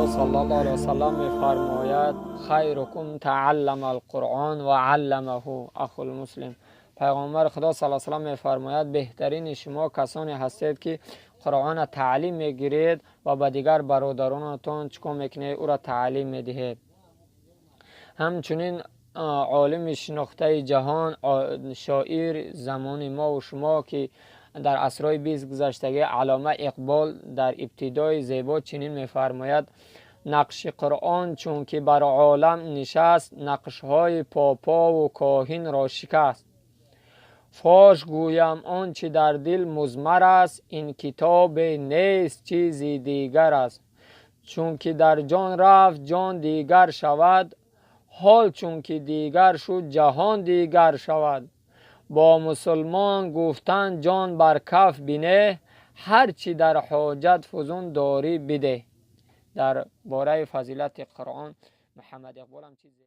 Худо саллаллоҳу алайҳи васаллам мефармояд: хайрукум тааллама алқуръон ва алламаҳу ахул муслим. Пайғамбари Худо саллаллоҳу алайҳи васаллам мефармояд: беҳтарини шумо касоне ҳастед, ки Қуръонро таълим мегиред ва ба дигар бародаронатон чӣ кор мекунед? Ӯро таълим медиҳед. Ҳамчунин олими шинохтаи ҷаҳон, шоир замони мо шумо, ки дар асрҳои 20 гузаштагӣ, Аллома Иқбол дар ибтидои зебо чунин мефармояд: нақши Қуръон чун ки бар олам нишаст, нақшҳои попову коҳинро шикаст. Фош гӯям он чи дар дил музмар аст, ин китобе нест, чизи дигар аст. Чунки дар ҷон рафт, ҷон дигар шавад, ҳол чунки дигар шуд, ҷаҳон дигар шавад. Бо мусулмон гуфтан ҷон бар каф бинеҳ, ҳар чӣ дар ҳоҷат фузун дорӣ бидеҳ. Дар бораи фазилати Қуръон Муҳаммад Иқбол ҳам чизе